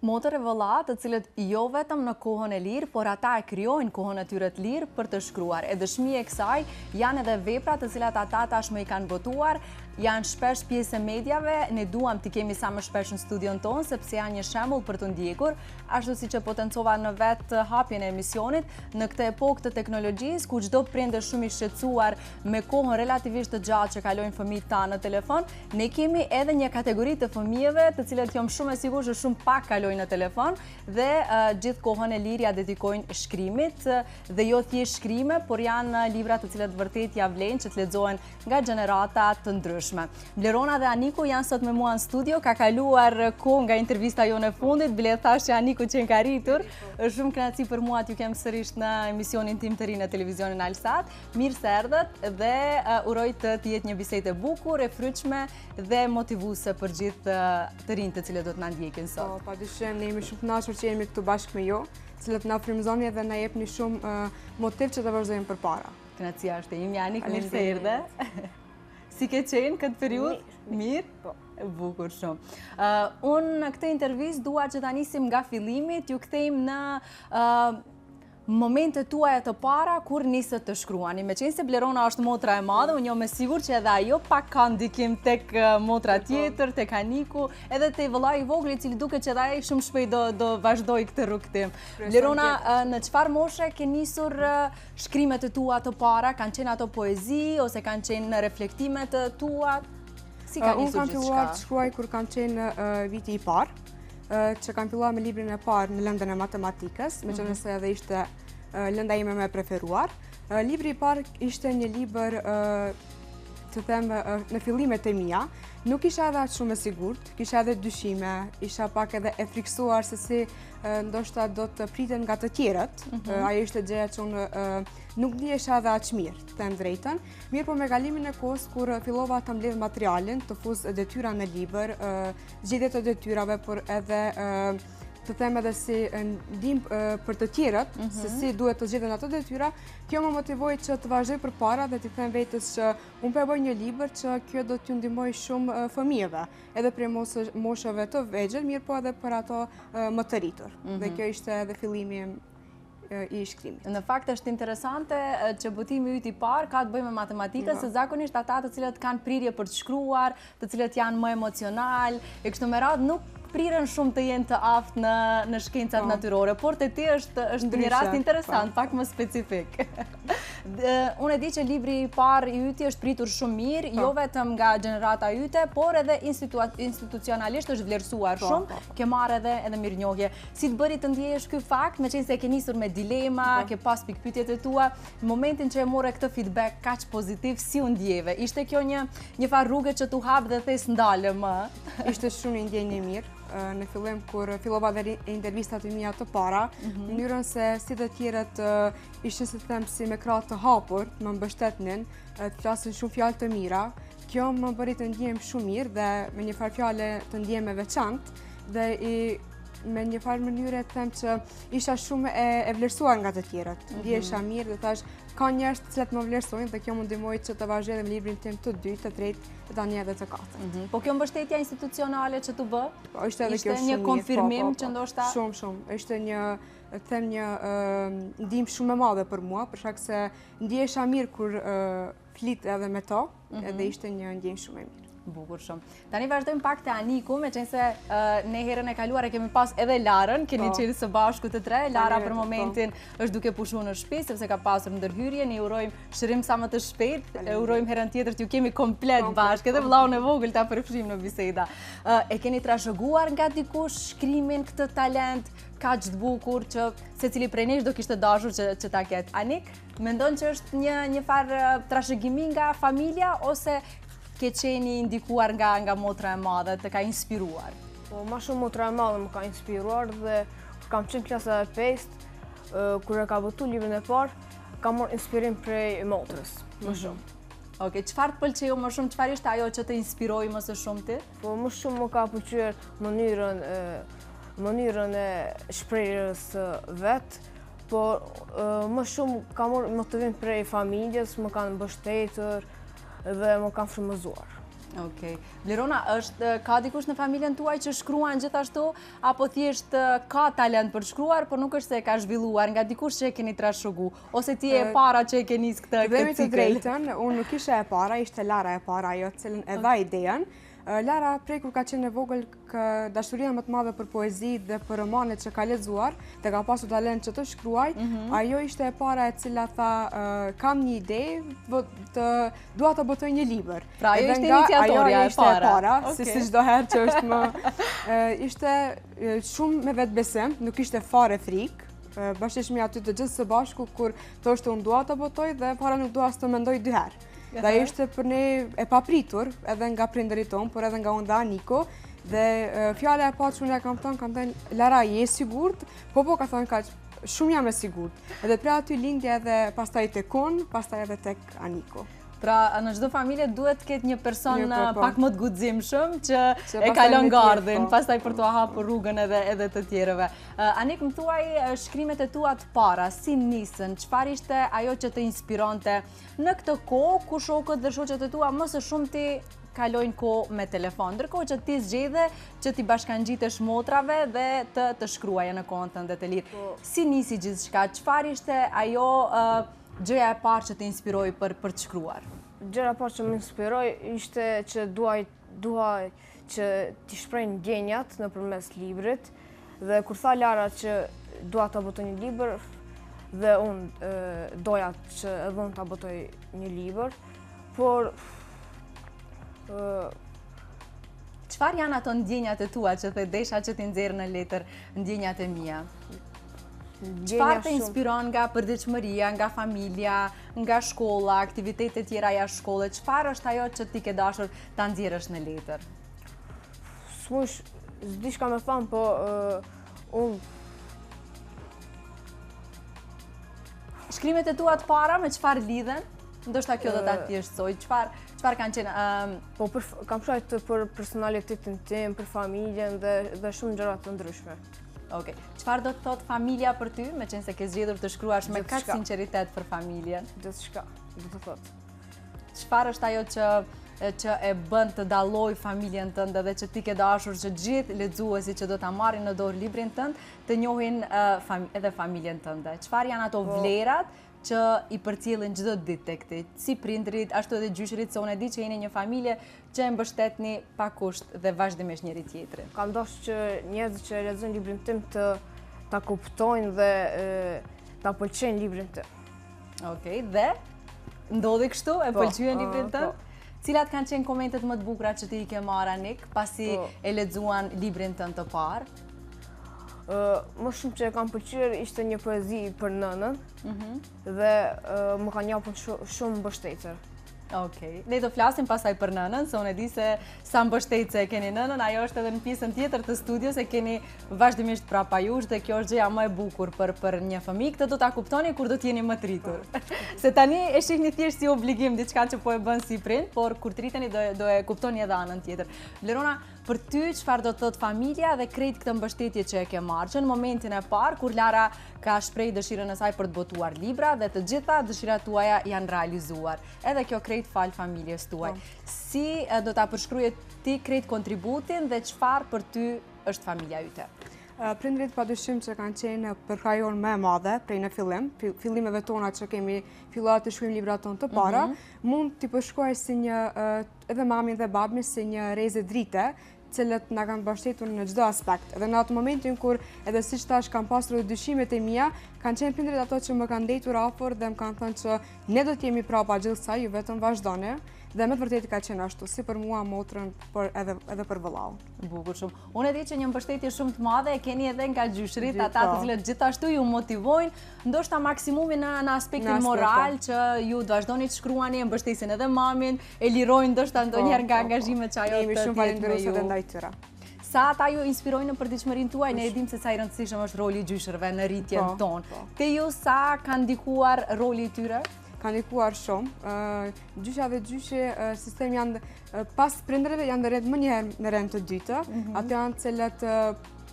Motër e vëlla, të cilët jo vetëm në kohën e lirë, por ata e krijojnë kohën e tyre të lirë për të shkruar. E dëshmi e kësaj janë edhe veprat të cilat ata tashmë i kanë botuar, janë shpesh pjesë e mediave, ne duam t'i kemi sa më shpesh në studion tonë, sepse janë një shembull për të ndjekur, ashtu siç e potencova në vetë hapjen e emisionit, në këtë epokë të teknologjisë, ku çdo prind është shumë i shqetësuar me kohën relativisht të gjatë që kalojnë fëmijët tanë në telefon, Ne kemi edhe një kategori të fëmijëve, të cilët jam shumë e sigurt që shumë pak kalojnë në telefon dhe gjithë kohën e lirë ia dedikojnë shkrimit dhe jo thjesht shkrime, por janë libra të cilët vërtet ia vlejnë që të lexohen nga gjenerata të ndryshme. Blerona dhe Aniku janë sot me mua në studio, ka kaluar kohë nga intervista jonë e fundit, bile thashë që Aniku qenka rritur, është shumë kënaqësi për mua t'ju kem sërish në emisionin tim të ri në televizionin Alsat. Mirë se erdhët dhe uroj të të jetë një bisedë e bukur, e frytshme dhe motivuese për gjithë të rinjtë të cilët do të na ndjekin sot. Po, pa dyshim, ne jemi shumë kënaqur që jemi këtu bashkë me ju, të cilët na frymëzoni dhe na jepni shumë motiv që të vazhdojmë përpara. Kënaqësia është e imja, Anik, mirë se erdhe. Si ke qenë këtë periudhë? Mirë? Po. Bukur shumë. Unë në këtë intervistë dua që ta nisim nga fillimi, t'ju kthejmë në Momentet tuaja të para kur nisët të shkruani. Meqenëse Blerona është motra e madhe, unë jam e sigurt që edhe ajo pak ka ndikim tek motra po. tjetër, tek Aniku, edhe te vëllai i vogël i cili duket që edhe ai shumë shpejt do do vazhdojë këtë rrugëtim. Blerona, në çfarë moshe ke nisur shkrimet e tua të para? Kanë qenë ato poezi ose kanë qenë reflektimet e tua? Si ka nisur gjithçka? Unë kam filluar të shkruaj kur kam qenë viti i parë. që kam filluar me librin e parë në lëndën e matematikës, mm -hmm. meqenëse edhe ishte lënda ime më e preferuar. Libri i parë ishte një libër të them në fillimet e mia, nuk isha edhe aq shumë e sigurt, kisha edhe dyshime, isha pak edhe e frikësuar se si ndoshta do të priten nga të tjerët, mm -hmm. ajo ishte gjëja që unë nuk ndihesha edhe aq mirë, të them drejtën. Mirëpo me kalimin e kohës, kur fillova të mbledh materialin, të fus detyra në libër, zgjidhje të detyrave, por edhe të them edhe si ndihmë për të tjerët, mhm. se si duhet të zgjidhen ato detyra, kjo më motivoi që të vazhdoj përpara dhe t'i them vetes që unë po e bëj një libër që kjo do t'ju ndihmojë shumë fëmijëve, edhe prej moshave të vegjël, mirëpo edhe për ato më të rritur. Dhe mhm. kjo ishte edhe fillimi i shkrimit. Në fakt është interesante që botimi yt i parë ka të bëjë me matematikën, se zakonisht ata të cilët kanë prirje për të shkruar, të cilët janë më emocional, e kështu me radhë nuk priren shumë të jenë të aftë në në shkencat po. natyrore, por te ti është është një rast interesant, po. pak më specifik. Unë e di që libri i parë i yti është pritur shumë mirë, po. jo vetëm nga gjenerata yte, por edhe institucionalisht është vlerësuar shumë, ke marrë edhe edhe mirënjohje. Si të bëri të ndjehesh ky fakt, meqenëse e ke nisur me dilema, po. ke pas pikëpyetjet e tua, në momentin që e more këtë feedback kaq pozitiv, si u ndjeve? Ishte kjo një një farë rruge që t'u hap dhe the s'ndalem më? Ishte shumë një ndjenjë e mirë. Në fillim kur fillova dhe intervistat e mia të para, mhm. mënyrën se si të tjerët ishin si të them si me krahë të hapur, më mbështetnin, të flasin shumë fjalë të mira. Kjo më bëri të ndjehem shumë mirë dhe me një farë fjale të ndjehem e veçantë dhe i me një farë mënyre të them që isha shumë e, e vlerësuar nga të tjerët. Mm -hmm. Ndjehesha mirë dhe thash, ka njerëz të cilët më vlerësojnë dhe kjo më ndihmoi që të vazhdoj edhe me librin tim të dytë, të tretë dhe tani edhe të katërt. Mm -hmm. Po kjo mbështetja institucionale që t'u bë? Po, ishte edhe kjo shumë një konfirmim po, po, po. që ndoshta... Shumë, shumë. Ishte një, të them një ndihmë shumë e madhe për mua, për shkak se ndjehesha mirë kur flit edhe me to, mm -hmm. edhe ishte një ndjenjë shumë e mirë. Bukur shumë. Tani vazhdojmë pak te Aniku, meqenëse ne herën e kaluar e kemi pas edhe Larën, keni po. qenë së bashku të tre, Lara për po. momentin është duke pushu në shtëpi, sepse ka pasur ndërhyrje, ne urojmë shërim sa më të shpejt, e urojmë herën tjetër t'ju kemi komplet bashkë, edhe po. vëllaun e vogël ta përfshijmë në biseda. E keni trashëguar nga dikush shkrimin këtë talent, kaq të bukur që secili prej nesh do kishte dashur që, që ta ketë. Anik, mendon që është një, një farë trashëgimi nga familja ose ke qenë i ndikuar nga nga motra e madhe, të ka inspiruar? Po, ma shumë motra e madhe më ka inspiruar dhe kur kam qenë klasa e pestë, kur e ka botu librin e parë, kam marrë inspirim prej motrës, më mhm. shumë. Ok, çfarë të pëlqeu më shumë, çfarë ishte ajo që të inspiroi më së shumti? Po, më shumë më ka pëlqyer mënyrën mënyrën e shprehjes së vet, po më shumë kam marrë motivim prej familjes, më kanë mbështetur, dhe më kanë frymëzuar. Okej. Blerona, është, ka dikush në familjen tuaj që shkruan gjithashtu, apo thjesht ka talent për shkruar, por nuk është se e ka zhvilluar nga dikush që e keni trashëgu, ose ti e para që e ke nisë këtë cikël? Të themi të drejtën, unë nuk isha e para, ishte Lara e para, ajo e cila e dha ideën. Lara prej kur ka qenë e vogël ka dashuria më të madhe për poezi dhe për romanet që ka lexuar, dhe ka pasur talent që të shkruaj, mhm. ajo ishte e para e cila tha kam një ide, të dua të botoj një libër. Pra ajo ishte iniciatorja e para. E para, si si çdo herë që është më ishte shumë me vetëbesim, nuk ishte fare frikë. Bash ishim aty të gjithë së bashku kur thoshte unë dua të botoj dhe fare nuk dua as të mendoj dy herë. Dhe ishte për ne e papritur, edhe nga prindërit tonë, por edhe nga unë dhe Aniku. Dhe fjala e parë që unë ja kam thënë, kam thënë, Lara, je e sigurt? Po, po, ka thënë, ka shumë jam e sigurt. Edhe prej aty lindi edhe pastaj tek unë, pastaj edhe tek Aniku. Pra, në çdo familje duhet të ketë një person po. pak më të guximshëm që e kalon gardhin, po. pastaj për t'ua hapur rrugën edhe edhe të tjerëve. Anik, më thuaj shkrimet e tua të para, si nisën, çfarë ishte ajo që të inspironte Në këtë kohë, ku shokët dhe shoqet e tua më së shumti kalojnë kohë me telefon, ndërkohë që ti zgjidhe që t'i bashkangjitesh motrave dhe të të shkruaje në kohën tënde të lirë. Po. Si nisi gjithçka? Çfarë ishte ajo gjëja e parë që të inspiroi për për të shkruar? Gjëja e parë që më inspiroi ishte që duaj dua që t'i shpreh ndjenjat nëpërmes librit dhe kur tha Lara që dua ta botoj një libër dhe unë doja që edhe unë ta botoj një libër, por Çfarë janë ato ndjenjat e tua që the desha që t'i nxjerr në letër ndjenjat e mia? Çfarë të inspiron nga përditshmëria, nga familja, nga shkolla, aktivitetet tjera jashtë shkolle, çfarë është ajo që ti ke dashur ta nxjerrësh në letër? S'muj, s'di çka me thanë, po unë... Shkrimet e tua të para me çfarë lidhen? Ndoshta kjo do ta thjeshtësojë. Çfarë çfarë kanë qenë? Po për kam shkruajt për personalitetin tim, për familjen dhe dhe shumë gjëra të ndryshme. Okej. Çfarë do të thotë familja për ty, meqenëse ke zgjedhur të shkruash me kaq sinqeritet për familjen? Gjithçka, do të thotë. Çfarë është ajo që që e bën të dallojë familjen tënde dhe që ti ke dashur që gjithë lexuesit që do ta marrin në dorë librin tënd të njohin edhe familjen tënde? Çfarë janë ato po. vlerat që i përcjellin çdo ditë tek ti, si prindërit, ashtu edhe gjyshërit, se unë e di që jeni një familje që e mbështetni pa kusht dhe vazhdimisht njëri tjetrin. Kam dashur që njerëzit që e lexojnë librin tim të ta kuptojnë dhe ta pëlqejnë librin tim. Okej, dhe ndodhi kështu, e po, pëlqyen librin tënd? Po. Cilat kanë qenë komentet më të bukura që ti i ke marrë Anik, pasi po. e lexuan librin tënd të parë? Më shumë që e kam pëlqyer ishte një poezi për nënën mhm. dhe më kanë japur shumë mbështetje. Okej. Ne do flasim pastaj për nënën, se unë e di se sa mbështetëse e keni nënën, ajo është edhe në pjesën tjetër të studios, e keni vazhdimisht prapa jush dhe kjo është gjëja më e bukur për për një fëmijë. Këtë do ta kuptoni kur do të jeni më të rritur. Se tani e shihni thjesht si obligim diçka që po e bën si prind, por kur të rriteni do do e kuptoni edhe anën tjetër. Blerona, Për ty, çfarë do të thotë familja dhe krejt këtë mbështetje që e ke marrë, që në momentin e parë, kur Lara ka shpreh dëshirën e saj për të botuar libra dhe të gjitha dëshirat tuaja janë realizuar. Edhe kjo krejt falë familjes tuaj. Po. Si do ta përshkruje ti krejt kontributin dhe çfarë për ty është familja yte? Prindërit pa dyshim që kanë qenë përkrahja jonë më e madhe prej në fillim, fillimeve tona që kemi filluar të shkruajmë librat tonë të para, mhm. mund t'i përshkruaj si një edhe mamin dhe babin si një rreze drite, cilët na kanë mbështetur në çdo aspekt. Edhe në atë momentin kur edhe siç thash kam pasur edhe dyshimet e mia, kanë qenë prindërit ato që më kanë ndejtur afër dhe më kanë thënë që ne do të jemi prapa gjithë kësaj, ju vetëm vazhdoni. Dhe me të vërtetë ka qenë ashtu, si për mua, motrën, por edhe, edhe për vëllaun. Bukur shumë. Unë e di që një mbështetje shumë të madhe e keni edhe nga gjyshërit, ata të po. cilët gjithashtu ju motivojnë, Ndoshta maksimumi në në aspektin moral po. që ju të vazhdoni të shkruani, e mbështesin edhe mamin, e lirojnë ndoshta po, ndonjëherë nga po, angazhimet që ajo të jetë me ju. Jemi shumë falënderues edhe ndaj tyre. Sa ata ju inspirojnë në përditshmërinë tuaj, ne e dimë se sa i rëndësishëm është roli i gjyshërve në rritjen tonë. Te ju sa ka ndikuar roli i tyre? Ka ndikuar shumë. Gjyshja dhe gjyshi, si them janë pas prindërve janë në rend menjëherë në rend të dytë. Mhm. Ato janë cilët.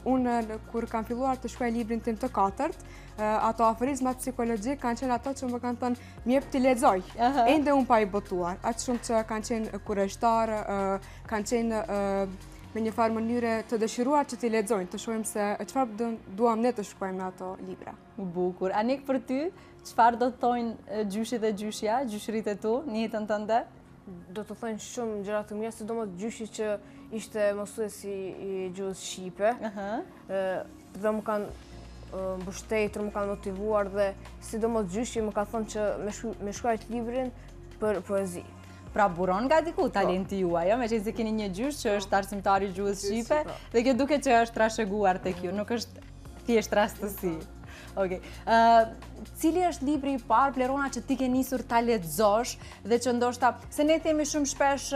Unë, kur kam filluar të shkruaj librin tim të katërt, ato aforizmat psikologjik kanë qenë ato që më kanë thënë më jep t'i lexoj. Ende unë pa i botuar. Aq shumë që kanë qenë kureshtar, kanë qenë me një farë mënyre të dëshiruar që t'i lexojnë, të shohim se çfarë duam ne të shkruajmë në ato libra. Bukur. Anik për ty, çfarë do të thonë gjyshi dhe gjyshja, gjyshërit e tu, në jetën tënde? Do të thonë shumë gjëra të mira, sidomos gjyshi që ishte mësuesi i gjuhës shqipe. Dhe më kanë mbështetur, më kanë motivuar dhe sidomos gjyshi më ka thënë që me shkruajt librin për poezi. Pra buron nga diku po. talenti juaj, jo? Meqenëse keni një gjysh që është arsimtar i gjuhës shqipe, po. dhe kjo duket që është trashëguar tek ju, nuk është thjesht rastësi. Okej. Cili është libri i parë, Blerona, që ti ke nisur ta lexosh dhe që ndoshta, se ne themi shumë shpesh,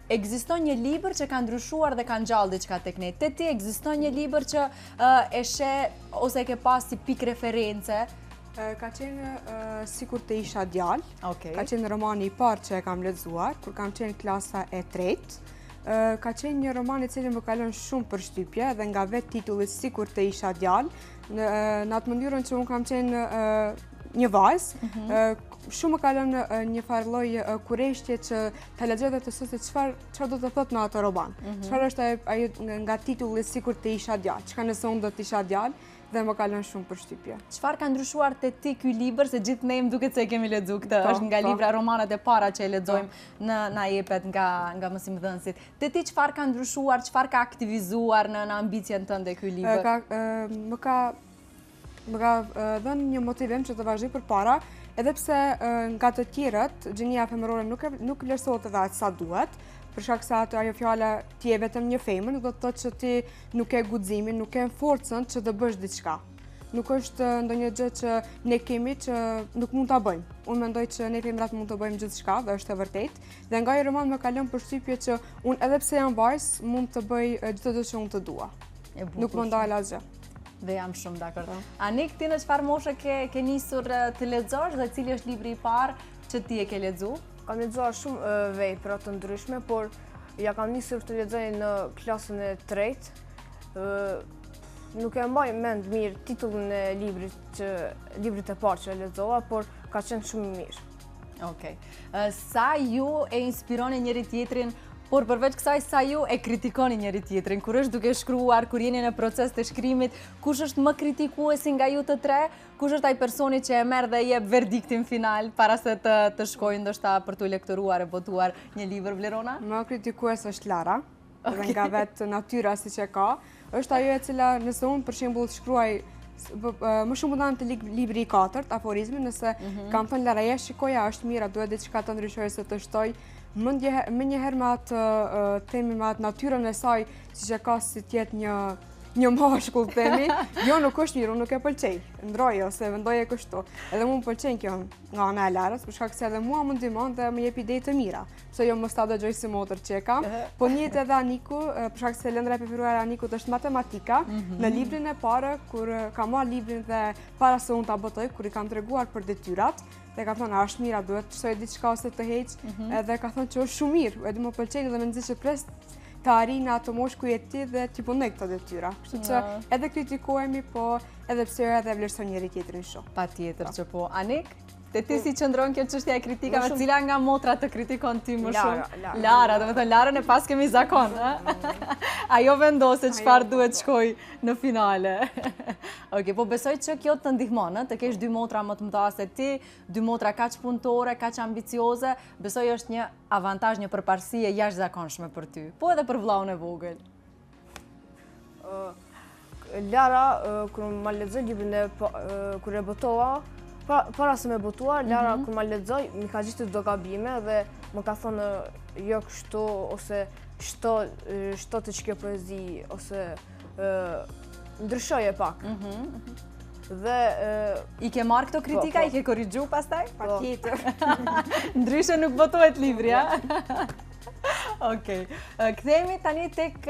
ekziston një libër që ka ndryshuar dhe ka ngjallë diçka tek ne. Te ti ekziston një libër që e sheh ose e ke pas si pikë reference? Ka qenë sikur të isha djalë. Ka qenë romani i parë që e kam lexuar, kur kam qenë klasa e tretë. Ka qenë një roman i cili më ka lënë shumë përshtypje dhe nga vetë titulli sikur të isha djalë, në atë mënyrën që unë kam qenë një vajzë, mhm. shumë më ka lënë një farë lloj kureshtje që ta lexoj dhe të shoh se çfarë do të thotë në atë roman. Mhm. Çfarë është ajo nga titulli sikur të isha djalë, çka nëse unë do të isha djalë, dhe më ka lënë shumë përshtypje. Çfarë ka ndryshuar te ti ky libër, se gjithë ne më duket se e kemi lexu këtë, po, është nga po. libra romanet e para që e lexojmë po. në na jepet nga nga mësimdhënësit. Te ti çfarë ka ndryshuar, çfarë ka aktivizuar në në ambicien tënde ky libër? Ka më ka më ka dhënë një motivim që të vazhdoj përpara, edhe pse nga të tjerët gjinia femërore nuk nuk vlerësohet edhe aq sa duhet, për shkak se ato ajo fjala ti je vetëm një femër, nuk do të thotë që ti nuk ke guximin, nuk ke forcën që të bësh diçka. Nuk është ndonjë gjë që ne kemi që nuk mund ta bëjmë. Unë mendoj që ne femrat mund të bëjmë gjithçka dhe është e vërtetë. Dhe nga ai roman më ka lënë përshtypje që unë edhe pse jam vajzë, mund të bëj çdo gjë që unë të dua. Nuk më ndal asgjë. Dhe jam shumë dakord. Po. Anik, ti në çfarë moshe ke, ke nisur të lexosh dhe cili është libri i parë që ti e ke lexu? Kam lexuar shumë vepra të ndryshme, por ja kam nisur të lexoj në klasën e tretë. Nuk e mbaj mend mirë titullin e librit që librit e parë që e lexova, por ka qenë shumë i mirë. Okej. Sa ju e inspironi njëri tjetrin, por përveç kësaj sa ju e kritikoni njëri tjetrin, kur është duke shkruar, kur jeni në proces të shkrimit, kush është më kritikuesi nga ju të tre, Kush është ai personi që e merr dhe jep verdiktin final para se të të shkojë ndoshta për t'u lektoruar e botuar një libër Blerona? Më kritikues është Lara, dhe nga vetë natyra siç e ka. Është ajo e cila nëse unë për shembull shkruaj më shumë mundam te libri i katërt, aforizmi, nëse mhm. kam thënë Lara, ja shikoja, është mirë, duhet diçka të ndryshoj ose të shtoj, menjëherë me atë themi me atë natyrën e saj, siç e ka si të jetë një një mashkull themi, jo nuk është mirë, unë nuk e pëlqej, ndroje ose vendoje kështu. Edhe mu më pëlqen kjo nga ana e Larës, për shkak se edhe mua më ndihmon dhe më jep ide të mira. Pse jo mos ta dëgjoj si motër që e kam. Po njëjtë edhe Aniku, për shkak se lënda e preferuar e Anikut është matematika, mhm. në librin e parë kur kam marrë librin dhe para se unë ta botoj, kur i kam treguar për detyrat, dhe ka thënë, a është mirë, a duhet të shtoj diçka ose të heq, mhm. edhe ka thënë që është shumë mirë, edhe më pëlqen dhe mezi që pres të arrij në atë moshë ku je ti dhe t'i punoj këto detyra. Kështu që edhe kritikohemi, po edhe pse jo edhe vlerësojmë njëri tjetrin shumë. Patjetër që po. Anik, te ti si qëndron kjo çështja e kritikave, cila nga motrat të kritikon ty më shumë? Lara, Lara, domethënë Larën e paskemi zakon, Ajo vendos se çfarë duhet shkojë në finale. Okej, po besoj që kjo të ndihmon, të kesh dy motra më të mëdha se ti, dy motra kaq punëtore, kaq ambicioze, besoj është një avantazh një përparësi e jashtëzakonshme për ty, po edhe për vllaun e vogël. Lara, kur ma lexoi librin e kur e botova, para se me botua, Lara mhm. kur ma lexoi, m'i ka gjetur do gabime dhe më ka thonë jo kështu ose shto shto te qikjo poezi ose ndryshoje pak. Mhm, mhm. Dhe i ke marrë këto kritika, po, po. i ke korrigju pastaj? Po. Patjetër. Ndryshe nuk botohet libri, a? Okej. Kthehemi tani tek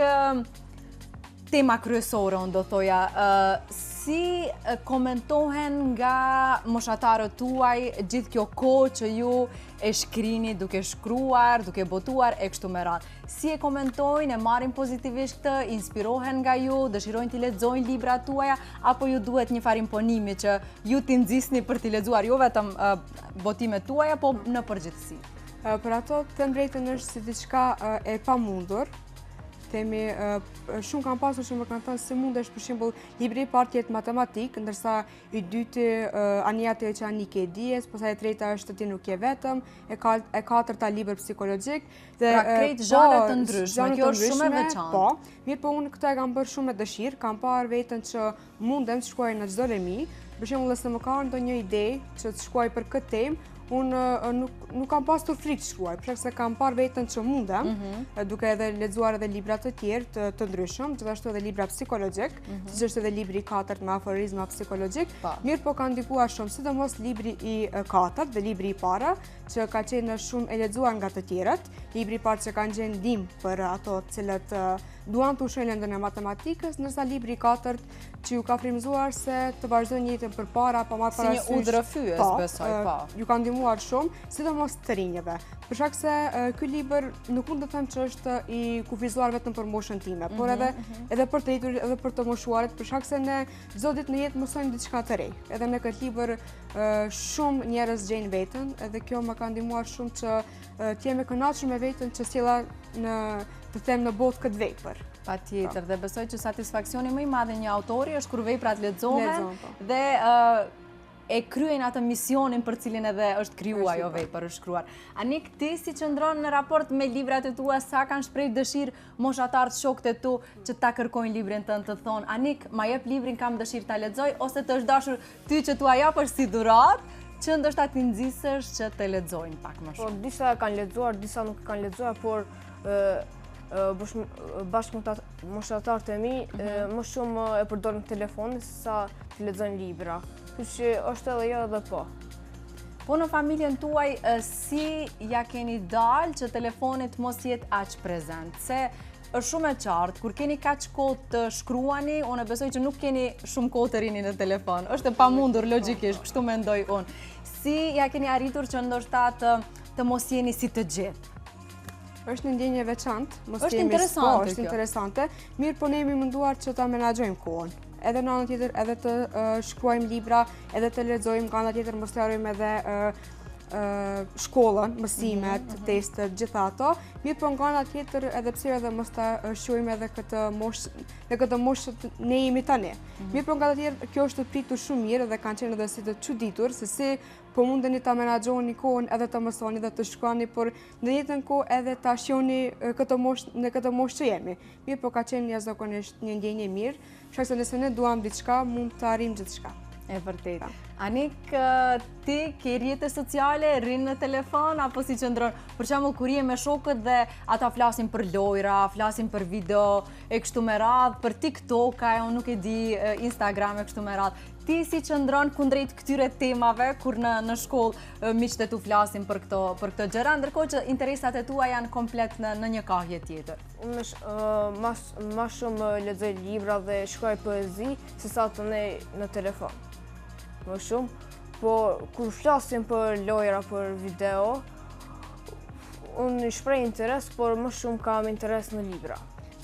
tema kryesore, unë do thoja. Si komentohen nga moshatarët tuaj gjithë kjo kohë që ju e shkrini duke shkruar, duke botuar e kështu me radhë? Si e komentojnë, e marrin pozitivisht këtë, inspirohen nga ju, dëshirojnë t'i lexojnë librat tuaja, apo ju duhet një farë imponimi që ju t'i nxisni për t'i lexuar jo vetëm botimet tuaja, po në përgjithësi? Për ato të them drejtën është si diçka e pamundur, themi, shumë kam pasur që më kanë thënë si mundesh për shembull libri i parë të jetë matematikë, ndërsa i dyti anija te oqeanike e dijes, pastaj e treta është ti nuk je vetëm, e katërta libër psikologjik dhe pra krejt po, zhanre të ndryshme, kjo është shumë e veçantë. Po, mirëpo unë këtë e kam bërë shumë me dëshirë, kam parë veten që mundem të shkruaj në çdo lëmi, për shembull nëse më ka ardhur ndonjë ide që të shkruaj për këtë temë, unë nuk, nuk kam pasur frikë të shkruaj, për shkak se kam parë veten që mundem, mm -hmm. duke edhe lexuar edhe libra të tjerë të, të ndryshëm, gjithashtu edhe libra psikologjik, mm -hmm. siç është edhe libri i katërt me aforizma psikologjik, po. mirëpo ka ndikuar shumë, sidomos libri i katërt dhe libri i parë, që ka qenë shumë e lexuar nga të tjerët, libri i parë që kanë qenë ndihmë për ato të cilët duan të ushtrojnë lëndën e matematikës, ndërsa libri i katërt që ju ka frymëzuar se të vazhdojnë jetën përpara, pa marrë parasysh. Si një udhërrëfyes, po, besoj, po. Ju ka ndihmuar shumë, sidomos të rinjëve. Për shkak se ky libër nuk mund të them që është i kufizuar vetëm për moshën time, por mhm, edhe mhm. edhe për të rriturit, edhe për të moshuarit, për shkak se ne çdo ditë në jetë mësojmë diçka të re. Edhe në këtë libër shumë njerëz gjejnë veten, edhe kjo më ka ndihmuar shumë që të jem e kënaqur me veten që sjella në të them në botë këtë vepër. Patjetër, dhe besoj që satisfaksioni më i madh i një autori është kur veprat lexohen po. dhe e kryejnë atë misionin për cilin edhe është kriju ajo po. vepër, është shkruar. Anik, ti si qëndron në raport me librat e tua, sa kanë shpreh dëshirë moshatarët shokët e tu që ta kërkojnë librin tënd të thonë, Anik, ma jep librin kam dëshirë ta lexoj, ose të është dashur Ty që t'ua japësh si dhuratë, që ndoshta t'i nxisësh që të lexojnë pak më po, shumë. Po, disa e kanë lexuar, disa nuk e kanë lexuar, por bashkëmoshatarët e mi mhm. më shumë e përdorin telefonin se sa të lexojnë libra. Kështu që është edhe jo edhe po. Po në familjen tuaj, si ia keni dalë që telefoni të mos jetë aq prezent? Se Është shumë e qartë, kur keni kaq kohë të shkruani, unë besoj që nuk keni shumë kohë të rrini në telefon. Është e pamundur logjikisht, kështu mendoj unë. Si ia keni arritur që ndoshta të të mos jeni si të gjithë? Është një ndjenjë e veçantë, mos jemi interesante. Po, është interesante. Mirëpo ne jemi munduar që ta menaxhojmë kohën. Edhe në anën tjetër, edhe të shkruajmë libra, edhe të lexojmë, nga ana tjetër mos të harrojmë edhe shkollën, mësimet, mhm, mhm. testet, gjitha ato. Mirëpo nga ana tjetër edhe pse edhe mos ta shijojmë edhe këtë moshë, në këtë moshë që ne jemi tani. Mhm. Mirëpo nga ana tjetër, kjo është pritur shumë mirë dhe kanë qenë edhe si të çuditur, se si po mundeni ta menaxhoni kohën edhe të mësoni dhe të shkruani, por në njëjtën kohë edhe ta shijoni këtë moshë, në këtë moshë që jemi. Mirëpo ka qenë jashtëzakonisht një ndjenjë e mirë, Shkak se nëse ne duam diçka, mund të arrijmë gjithçka. E vërtetë. Anik, ti ke rrjete sociale, rrin në telefon, apo si qëndron? Për shembull, kur je me shokët dhe ata flasin për lojra, flasin për video, e kështu me radhë, për TikTok, e unë nuk e di, Instagram e kështu me radhë. Ti si qëndron kundrejt këtyre temave, kur në, në shkollë miqtë e tu flasin për këto, për këto gjëra, ndërkohë që interesat e tua janë komplet në, në një kahje tjetër? Unë ma shumë lexoj libra dhe shkruaj poezi, se sa të nej në telefon. Më shumë, po kur flasim për lojra, për video, unë i shpreh interes, por më shumë kam interes në libra.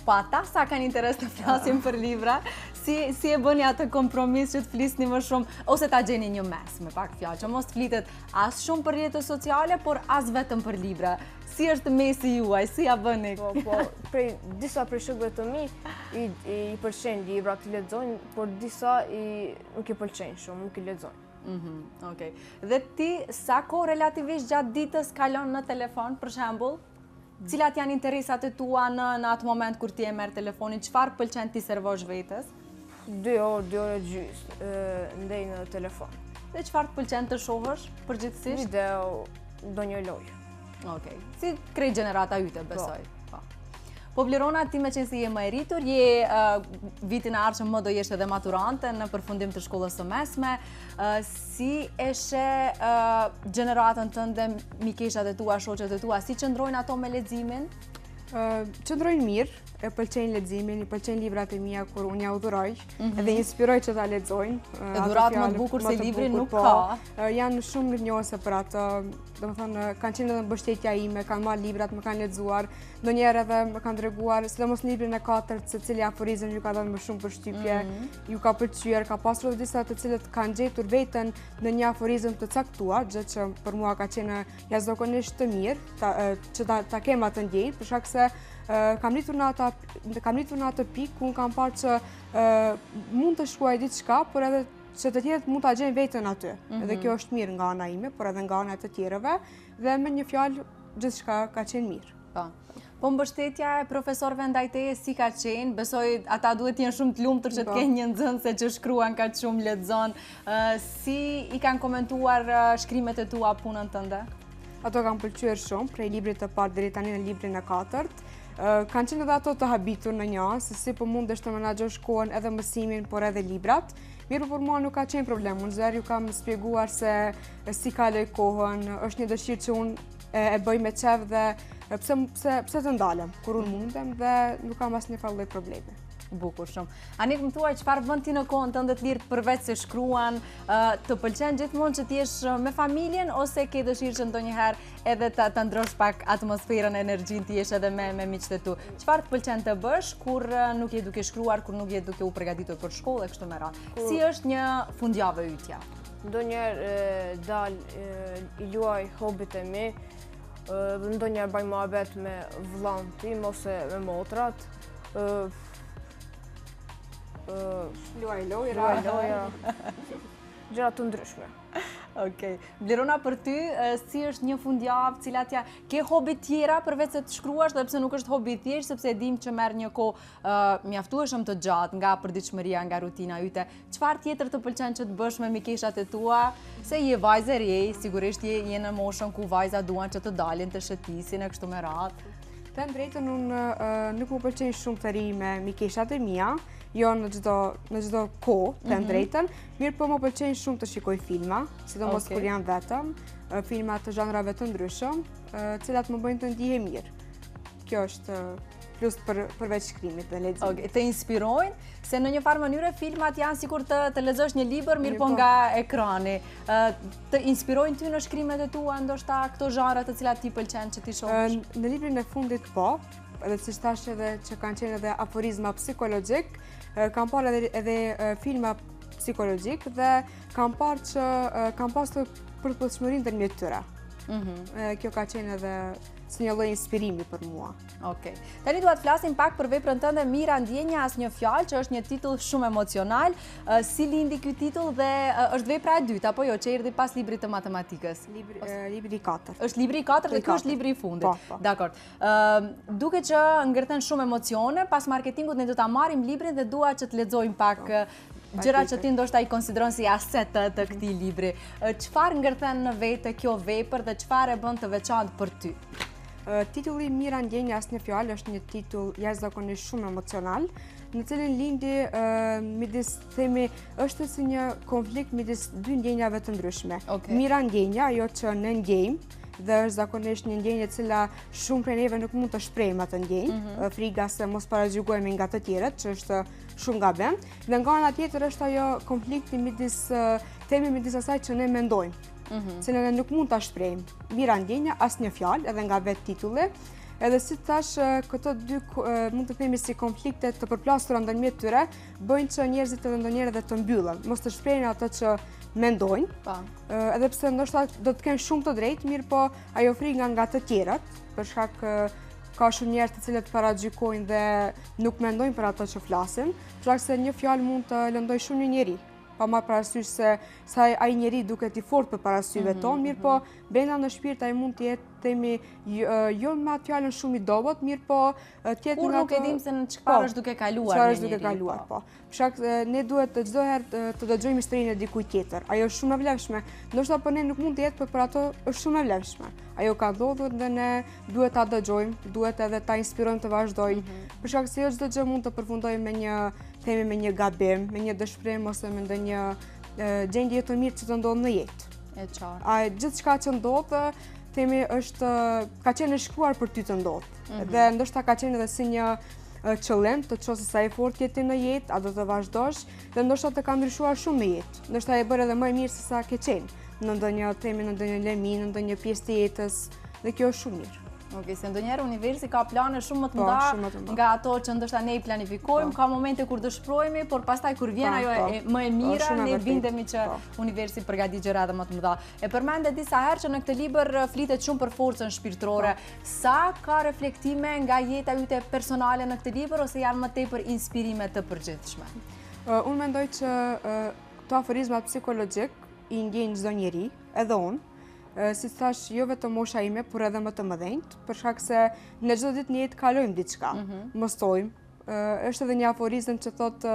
Po ata sa kanë interes të flasin për libra, si, si e bëni atë kompromis që të flisni më shumë, ose ta gjeni një mes me pak fjalë, që mos të flitet as shumë për rrjete sociale, por as vetëm për libra. Si është mesi juaj, si ia bëni? Po, po, prej, disa prej shokëve të mi i, i pëlqejnë libra t'i lexojnë, por disa i, nuk i pëlqejnë shumë, nuk i lexojnë. Mm Okej. Dhe ti, sa kohë relativisht gjatë ditës kalon në telefon, për shembull? Cilat janë interesat e tua në, në atë moment kur ti e merr telefonin? Çfarë pëlqen t'i servosh vetes? Dy orë, dy orë e gjysë, ndej në telefon. Dhe çfarë të pëlqen të shohësh, përgjithësisht? Video, ndonjë lojë. Okej, si krejt gjenerata yte, po. besoj. Po. Po Blerona, ti meqenëse je më e rritur, je vitin e ardhshëm më do jesh edhe maturante në përfundim të shkollës së mesme, si e sheh gjeneratën tënde, mikeshat e tua, shoqet e tua, si qëndrojnë ato me leximin? Qëndrojnë mirë, e pëlqejnë leximin, i pëlqejnë librat e mia kur unë jau dhuroj, mhm. edhe i inspiroj që ta lexojnë. E dhuratë më të bukur se libri nuk po, ka. Janë shumë mirënjohëse për atë, domethënë, kanë qenë edhe mbështetja ime, kanë marrë librat, më kanë lexuar, ndonjëherë edhe më kanë treguar, sidomos në librin e katërt, se cili aforizëm ju ka dhënë më shumë përshtypje, mhm. ju ka pëlqyer, ka pasur edhe disa të cilët kanë gjetur veten në një aforizëm të caktuar, gjë që për mua ka qenë jashtëzakonisht të mirë, që ta, ta kem atë ndjenjë, për shkak se kam arritur në atë kam arritur në atë pikë ku unë kam parë që mund të shkruaj diçka, por edhe që të tjerët mund ta gjejnë veten aty. Mm -hmm. Edhe kjo është mirë nga ana ime, por edhe nga ana e të tjerëve, dhe me një fjalë gjithçka ka qenë mirë. Po. Po mbështetja e profesorëve ndaj teje si ka qenë? Besoj ata duhet të jenë shumë të lumtur që të po. kenë një nxënëse që shkruan kaq shumë lexon. Si i kanë komentuar shkrimet e tua punën tënde? Ato kanë pëlqyer shumë, prej librit të parë deri tani në librin e katërt. Kanë qenë edhe ato të habitur në një anë, se si po mundesh të menaxhosh kohën edhe mësimin, por edhe librat. Mirëpo për mua nuk ka qenë problem, unë çdo herë ju kam shpjeguar se si kaloj kohën, është një dëshirë që unë e bëj me qejf dhe pse, pse, pse të ndalem, kur unë mundem dhe nuk kam asnjë farë lloj problemi. Bukur shumë. Anik më thuaj, çfarë bën ti në kohën tënde të lirë përveç se shkruan, të pëlqen gjithmonë që të jesh me familjen ose ke dëshirë që ndonjëherë edhe të, të ndrosh pak atmosferën, energjinë, të jesh edhe me, me miqtë e tu. Çfarë të pëlqen të bësh kur nuk je duke shkruar, kur nuk je duke u përgatitur për shkollë e kështu me radhë? Si është një fundjavë e ytja? Ndonjëherë dal i luaj hobit e mi, dhe ndonjëherë baj muhabet me vllanë tim ose me motrat. Luaj lojra. Luaj lojra. Gjëra të ndryshme. Okej. Blerona për ty, si është një fundjavë, cilat janë, ke hobi tjera përveç se të shkruash, dhe pse nuk është hobi i thjeshtë, sepse e dim që merr një kohë mjaftueshëm të gjatë nga përditshmëria, nga rutina yte. Çfarë tjetër të pëlqen që të bësh me mikeshat e tua? Se je vajzë e re, sigurisht je, je në moshën ku vajzat duan që të dalin të shëtisin e kështu me radhë. Të them drejtën unë nuk më pëlqen shumë të rri me mikeshat e mia, jo në çdo në çdo kohë, të them mhm. drejtën, mirëpo më pëlqen shumë të shikoj filma, sidomos kur jam vetëm, filma të zhanrave të ndryshëm, të cilat më bëjnë të ndihem mirë. Kjo është plus për, përveç shkrimit dhe leximit. Okay, të inspirojnë, se në një farë mënyre filmat janë sikur të, të lexosh një libër, mirëpo po nga ekrani. Të inspirojnë ty në shkrimet e tua, ndoshta këto zhanre të cilat ti pëlqen që t'i shohësh? Në librin e fundit po, edhe siç thashë edhe që kanë qenë edhe aforizma psikologjik, kam parë edhe, edhe filma psikologjik dhe kam parë që kam pasur përputhshmëri ndërmjet tyre. Mhm. Kjo ka qenë edhe si një lloj inspirimi për mua. Okej. Tani dua të flasim pak për veprën tënde Mira ndjenja asnjë fjalë, që është një titull shumë emocional. Si lindi ky titull dhe është vepra e dytë apo jo që erdhi pas librit të matematikës? Libri libri i katërt. Është libri i katërt dhe ky është libri i fundit. Po, po. Dakord. Duket që ngërthen shumë emocione, pas marketingut ne do ta marrim librin dhe dua që të lexojmë pak po. Gjëra që ti ndoshta i konsideron si aset të, të këtij libri. Çfarë ngërthen në vete kjo vepër dhe çfarë e bën të veçantë për ty? Titulli Mira ndjenja asnjë fjalë është një titull jashtëzakonisht shumë emocional, në cilin lindi midis themi është si një konflikt midis dy ndjenjave të ndryshme. Okay. Mira ndjenja, ajo që ne ndjejmë, dhe është zakonisht një ndjenjë e cila shumë prej neve nuk mund të shprehim atë ndjenjë, mm -hmm. friga se mos paragjykohemi nga të tjerët, që është shumë gabim. Dhe nga ana tjetër është ajo konflikti midis, themi midis asaj që ne mendojmë, mm -hmm. se ne nuk mund ta shprehim. Mira ndjenja, asnjë fjalë, edhe nga vetë titulli. Edhe si të thashë, këto dy mund të themi si konflikte të përplasura ndërmjet tyre, bëjnë që njerëzit edhe ndonjëherë edhe të mbyllen, mos të shprehin ato që mendojnë. Po. Edhe pse ndoshta do të kenë shumë të drejtë, mirëpo ajo frika nga të tjerët, për shkak ka shumë njerëz të cilët paragjykojnë dhe nuk mendojnë për ato që flasin, për shkak se një fjalë mund të lëndojë shumë një njeri, pa marrë parasysh se sa ai njeri duket i fortë përpara syve mhm, tonë, mirëpo mhm. brenda në shpirt ai mund të jetë themi jo, jo me atë fjalën shumë i dobët, mirëpo të jetë Kur nuk e dim se në çfarë po, është duke kaluar një njeri. Çfarë është duke kaluar, po. po. Për shkak ne duhet të çdo herë të dëgjojmë historinë e dikujt tjetër. Ajo është shumë e vlefshme. Ndoshta për ne nuk mund të jetë, por për ato është shumë e vlefshme. Ajo ka ndodhur dhe ne duhet ta dëgjojmë, duhet edhe ta inspirojmë të vazhdojë. Mm -hmm. Për shkak se jo çdo gjë mund të përfundojë me një, themi me një gabim, me një dëshpërim ose me ndonjë gjendje jo të mirë që të ndodh në jetë. E qartë. A gjithçka që ndodh. themi është ka qenë e shkruar për ty të ndodhë. Mhm. Dhe ndoshta ka qenë edhe si një qëllim të të shohë se sa i fortë je ti në jetë, a do të vazhdosh, dhe ndoshta të ka ndryshuar shumë në jetë. Ndoshta je bërë edhe më e mirë se sa ke qenë në ndonjë themi në ndonjë lemi, në ndonjë pjesë të jetës, dhe kjo është shumë mirë. Ok, se ndonjëherë universi ka plane shumë më të po, mëdha nga ato që ndoshta ne i planifikojmë, po. ka momente kur dëshpërojmë, por pastaj kur vjen po, ajo më e mira, ne bindemi që universi përgatit gjëra edhe më të mëdha. E përmende disa herë që në këtë libër flitet shumë për forcën shpirtërore. Sa ka reflektime nga jeta jote personale në këtë libër ose janë më tepër inspirime të përgjithshme? Unë mendoj që këto aforizmat psikologjik i ndjen çdo njeri, edhe unë, siç thashë, jo vetëm mosha ime, por edhe më të mëdhenjtë, për shkak se në çdo ditë në jetë kalojmë diçka, mhm. mësojmë. Është edhe një aforizëm që thotë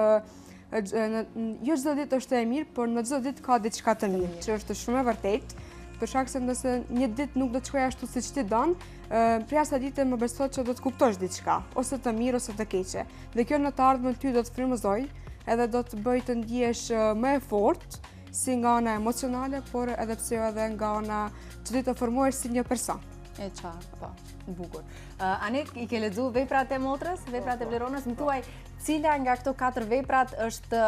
jo çdo ditë është e mirë, por në çdo ditë ka diçka të mirë, që është shumë e vërtetë, për shkak se nëse një ditë nuk do të shkojë ashtu siç ti don, prej asaj dite më beso që do të kuptosh diçka, ose të mirë ose të keqe. Dhe kjo në të ardhmen ty do të frymëzojë, edhe do të bëjë të ndihesh më e fortë, si nga ana emocionale, por edhe pse jo edhe nga ana që ti të formohesh si një person. E qartë, po, bukur. Anik, i ke lexu veprat e motrës, veprat e po, po. Bleronës, më thuaj, cila nga këto katër veprat është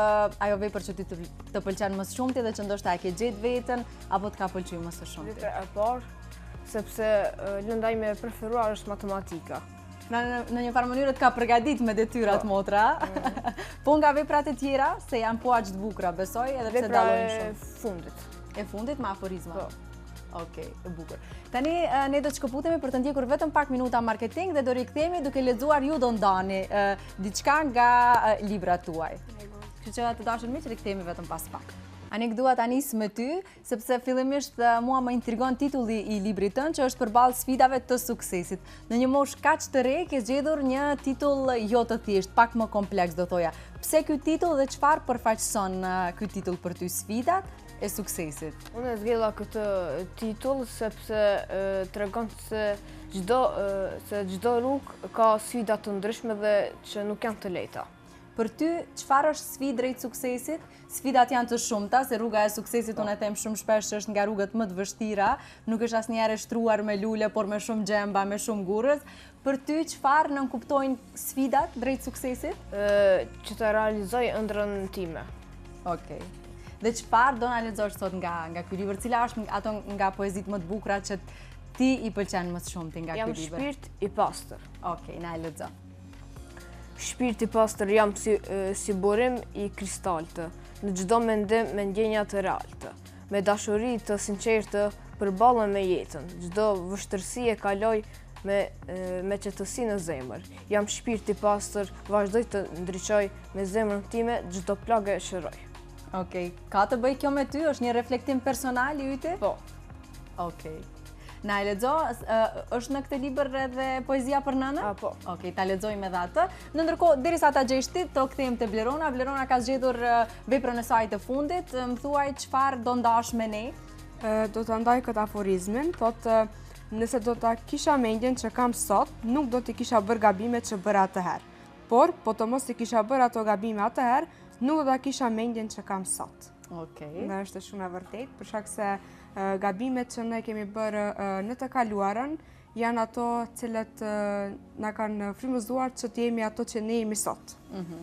ajo vepër që ty të, të pëlqen më së shumti dhe që ndoshta e ke gjetë veten, apo të ka pëlqy më së shumti? Vepra e parë, sepse lënda ime e preferuar është matematika. Në, në një farë mënyre të ka përgatit me detyrat po. motra. Mm. Po nga veprat e tjera, se janë po aq të bukura, besoj, edhe pse dallojnë shumë. Vepra e fundit. E fundit me aforizma. Po. Okej, e bukur. Tani ne do të shkëputemi për të ndjekur vetëm pak minuta marketing dhe do rikthehemi duke lexuar ju do ndani diçka nga librat tuaj. Kështu që të dashur miq, rikthehemi vetëm pas pak. Anik dua ta nis me ty, sepse fillimisht mua më intrigon titulli i librit tënd që është përballë sfidave të suksesit. Në një moshë kaq të re ke zgjedhur një titull jo të thjeshtë, pak më kompleks do thoja. Pse ky titull dhe çfarë përfaqëson ky titull për ty sfidat e suksesit? Unë e zgjedha këtë titull sepse tregon se çdo se çdo rrugë ka sfida të ndryshme dhe që nuk janë të lehta. Për ty, çfarë është sfidë drejt suksesit? Sfidat janë të shumta, se rruga e suksesit unë e them shumë shpesh që është nga rrugët më të vështira, nuk është asnjëherë e shtruar me lule, por me shumë gjemba, me shumë gurë. Për ty, çfarë nënkuptojnë sfidat drejt suksesit? Që të realizoj ëndrrën time. Okej. Dhe çfarë do na lexosh sot nga nga ky libër? Cila është ato nga poezitë më të bukura që ti i pëlqen më së shumti nga ky libër? Jam shpirt i pastër. Okej, na e lexo. Shpirt i pastër jam si, si burim i kristaltë, në çdo mendim me ndjenja të realtë. Me dashuri të sinqertë përballem me jetën, çdo vështirësi e kaloj me, me qetësi në zemër. Jam shpirt i pastër, vazhdoj të ndriçoj me zemrën time, çdo plagë e shëroj. Okej, ka të bëjë kjo me ty? Është një reflektim personal i yti? Po. Okej. Na e lexo, është në këtë libër edhe poezia për nënën? A, po. Okej, ta lexojmë edhe atë. Në ndërkohë, derisa ta gjesh ti, të kthehemi te Blerona. Blerona ka zgjedhur veprën e saj të fundit. Më thuaj çfarë do ndash me ne? Do të ndaj këtë aforizmin, thotë nëse do ta kisha mendjen që kam sot, nuk do t'i kisha bërë gabimet që bëra atëherë. Por, po të mos i kisha bërë ato gabime atëherë, nuk do ta kisha mendjen që kam sot. Okej. Dhe është shumë e vërtetë, për shkak se gabimet që ne kemi bërë në të kaluarën janë ato të cilët na kanë frymëzuar që të jemi ato që ne jemi sot. Mhm.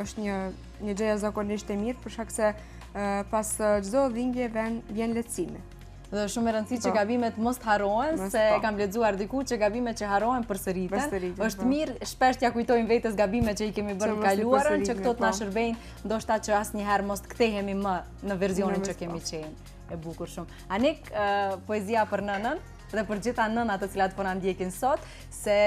Është një një gjë jashtëzakonisht e mirë për shkak se pas çdo dhimbje vjen vjen lehtësimi. Dhe është shumë e rëndësishme që po. gabimet mos të harrohen, se po. kam lexuar diku që gabimet që harrohen përsëriten. Është po. mirë shpesh t'ia kujtojmë vetes gabimet që i kemi bërë në kaluarën, që këto të na shërbejnë, ndoshta që asnjëherë mos të kthehemi më në versionin që kemi qenë. E bukur shumë. Anik, poezia për nënën dhe për gjitha nënat të cilat po na ndjekin sot, se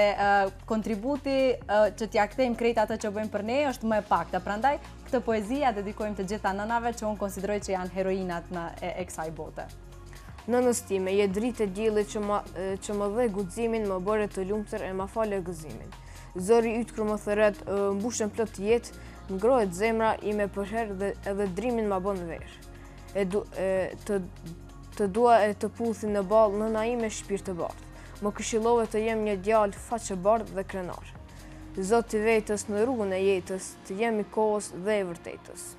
kontributi që t'ia kthejmë krejt atë që bëjnë për ne është më e pakta. Prandaj, këtë poezi ia dedikojmë të gjitha nënave që unë konsideroj që janë heroinat në e, e kësaj bote. Nënës time, je dritë e diellit që, ma, që më dhe guximin, më bëre të lumtur e ma fale gëzimin. Zëri yt kur më thërret, mbushem plot jetë, ngrohet zemra ime përherë dhe edhe drimin ma bën verë. E, du, e të, të dua e të puthi në ballë nëna ime shpirtbardhë. Më këshillove të jem një djalë faqebardhë dhe krenar. Zot i vetes në rrugën e jetës, të jem i kohës dhe e vërtetës.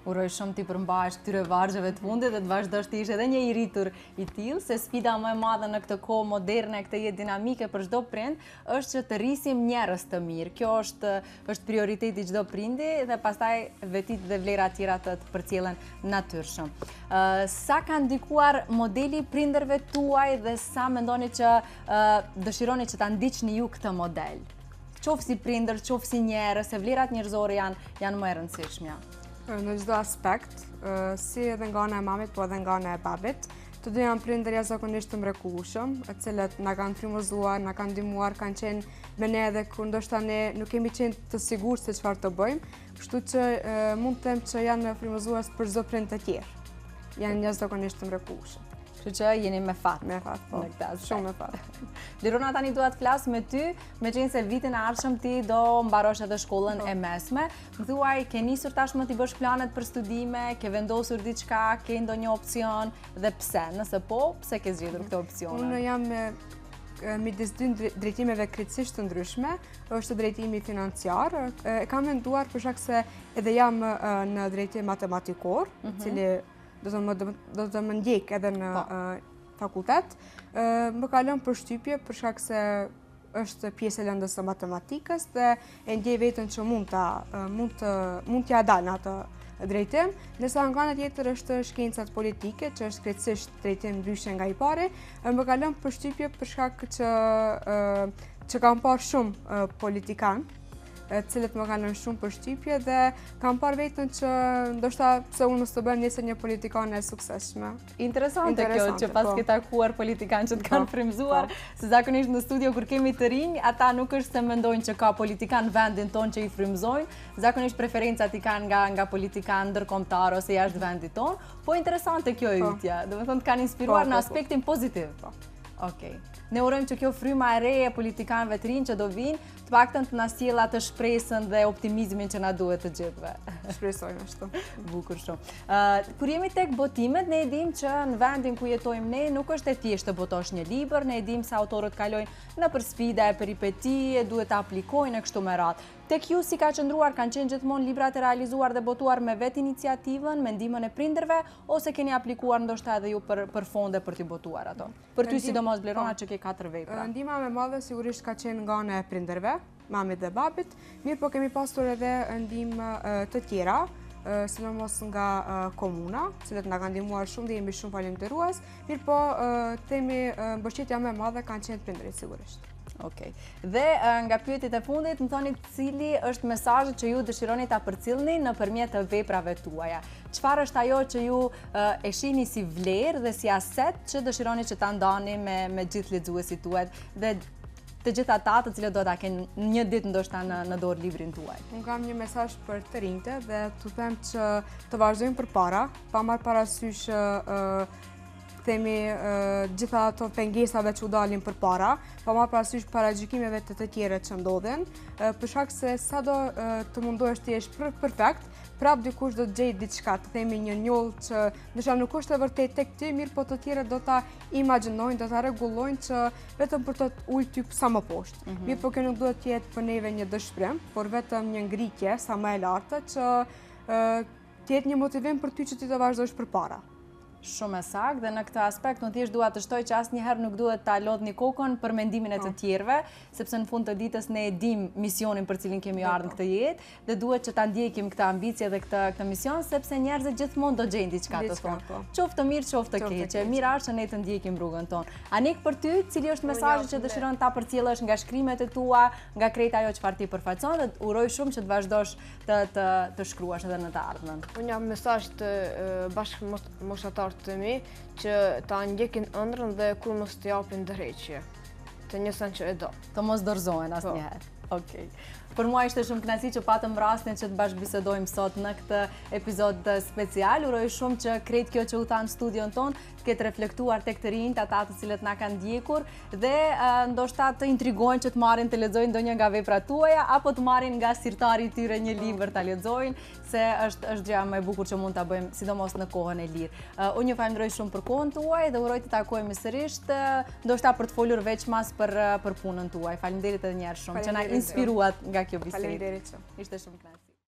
Uroj shumë t'i përmbahesh këtyre vargjeve të fundit dhe të vazhdosh të jesh edhe një i rritur i tillë, se sfida më e madhe në këtë kohë moderne, këtë jetë dinamike për çdo prind, është që të rrisim njerëz të mirë. Kjo është është prioriteti i çdo prindi dhe pastaj vetitë dhe vlerat tjera të të përcjellen natyrshëm. Sa ka ndikuar modeli i prindërve tuaj dhe sa mendoni që dëshironi që ta ndiqni ju këtë model? Qoftë si prindër, qoftë si njerëz, se vlerat njerëzore janë janë më e rëndësishmja. Në çdo aspekt, si edhe nga ana e mamit, po edhe nga ana e babit, të dy janë prindër jashtëzakonisht të mrekullueshëm, të cilët na kanë frymëzuar, na kanë ndihmuar, kanë qenë me ne edhe kur ndoshta ne nuk kemi qenë të sigurt se çfarë të bëjmë, kështu që mund të them që janë frymëzues për çdo prind të tjerë. Janë jashtëzakonisht të mrekullueshëm. Kështu që jeni me fat. Me fat, po. Në këtë aspekt. Shumë me fat. Lirona tani dua të flas me ty, meqenëse vitin e ardhshëm ti do mbarosh edhe shkollën po. e mesme. Më thuaj, ke nisur tashmë t'i bësh planet për studime, ke vendosur diçka, ke ndonjë opsion dhe pse? Nëse po, pse ke zgjedhur këtë opsion? Unë jam midis dy drejtimeve krejtësisht të ndryshme, është drejtimi financiar. E kam menduar për shkak se edhe jam në drejtim matematikor, i mhm. cili do të më do të më ndjek edhe në po. fakultet. Më ka lënë përshtypje për shkak se është pjesë e lëndës së matematikës dhe e ndjej veten që mund ta mund të mund t'ia dal në atë drejtim. Ndërsa nga ana tjetër është shkencat politike, që është krejtësisht drejtim ndryshe nga i pari, më ka lënë përshtypje për shkak që që kam parë shumë politikanë të cilët më kanë lënë shumë përshtypje dhe kam parë veten që ndoshta pse unë mos të bëhem nesër një politikane e suksesshme. Interesante, kjo që paske po. takuar politikanë që të kanë po, frymëzuar, po. se zakonisht në studio kur kemi të rinj, ata nuk është se mendojnë që ka politikanë në vendin tonë që i frymëzojnë, zakonisht preferencat i kanë nga nga politikanë ndërkombëtarë ose jashtë vendit tonë, po interesante kjo e ytja, domethënë të kanë inspiruar në aspektin pozitiv. Okej. Ne urojmë që kjo fryma e re e politikanëve të rinj që do vijnë, Të paktën të na sjellë atë shpresën dhe optimizmin që na duhet të gjithëve. Shpresojmë ashtu. Bukur shumë. Kur jemi tek botimet, ne e dimë që në vendin ku jetojmë ne nuk është e thjeshtë të botosh një libër, ne e dimë se autorët kalojnë nëpër sfida e peripeti, e duhet të aplikojnë e kështu me radhë. Tek ju si ka qëndruar, kanë qenë gjithmonë librat e realizuar dhe botuar me vetë iniciativën, me ndihmën e prindërve, ose keni aplikuar ndoshta edhe ju për, për fonde për t'i botuar ato? Për ty sidomos Blerona po. që ke katër vepra. Ndihma më e madhe sigurisht ka qenë nga ana e prindërve, mamit dhe babit, mirëpo kemi pasur edhe ndihmë të tjera, sidomos nga komuna, të cilët na kanë ndihmuar shumë dhe jemi shumë falënderues, mirëpo themi mbështetja më e madhe kanë qenë prindërit sigurisht. Okej. Dhe nga pyetjet e fundit, më thoni cili është mesazhi që ju dëshironi ta përcillni nëpërmjet të veprave tuaja. Çfarë është ajo që ju e shihni si vlerë dhe si aset që dëshironi që ta ndani me me gjithë lexuesit tuaj dhe të gjithë ata të cilët do ta kenë një ditë ndoshta në në dorë librin tuaj. Unë kam një mesazh për të rinjtë dhe t'u them që të vazhdojnë përpara, pa marrë parasysh themi gjitha ato pengesave që u dalin përpara, pa marrë parasysh paragjykimeve të të tjerët që ndodhin, për shkak se sado të mundohesh të jesh perfekt, prap dikush do të gjejë diçka, të themi një njollë që ndoshta nuk është e vërtetë tek ti, mirëpo të tjerët do ta imagjinojnë, do ta rregullojnë që vetëm për të të ulë ty sa më poshtë. Mm -hmm. Mirëpo kjo nuk duhet të jetë për neve një dëshpërim, por vetëm një ngritje sa më e lartë që të jetë një motivim për ty që ti të vazhdosh përpara. Shumë e saktë dhe në këtë aspekt unë thjesht dua të shtoj që asnjëherë nuk duhet ta lodhni kokën për mendimin e të po. tjerëve, sepse në fund të ditës ne e dimë misionin për cilin kemi ardhur në këtë jetë dhe duhet që ta ndjekim këtë ambicie dhe këtë këtë mision sepse njerëzit gjithmonë do gjejnë diçka të thonë. Po. Qoftë të mirë, qoftë të keqe. Mirë është që ne të ndjekim rrugën tonë. Anik për ty, cili është mesazhi që dëshiron ta përcjellësh nga shkrimet e tua, nga krejt ajo çfarë ti përfaqëson dhe uroj shumë që të vazhdosh të të të shkruash edhe në të ardhmen. Unë jap mesazh te bashkëmoshatarët e mi që ta ndjekin ëndrrën dhe kurrë mos të japin dorëheqje te një sen që e do. Të mos dorëzohen po. asnjëherë. Okej. Për mua ishte shumë kënaqësi që patëm rastin që të bashkëbisedojmë sot në këtë epizod special. Uroj shumë që krejt kjo që u tha në studion tonë të ketë reflektuar tek të rinjtë, ata të cilët na kanë ndjekur dhe ndoshta të intrigohen që të marrin të lexojnë ndonjë nga veprat tuaja apo të marrin nga sirtari i tyre një libër ta lexojnë, se është është gjëja më e bukur që mund ta bëjmë, sidomos në kohën e lirë. Unë ju falënderoj shumë për kohën tuaj dhe uroj të takohemi sërish, ndoshta për të folur veçmas për për punën tuaj. Faleminderit edhe një herë shumë që na inspiruat nga kjo bisedë. Faleminderit shumë. Ishte shumë kënaqësi.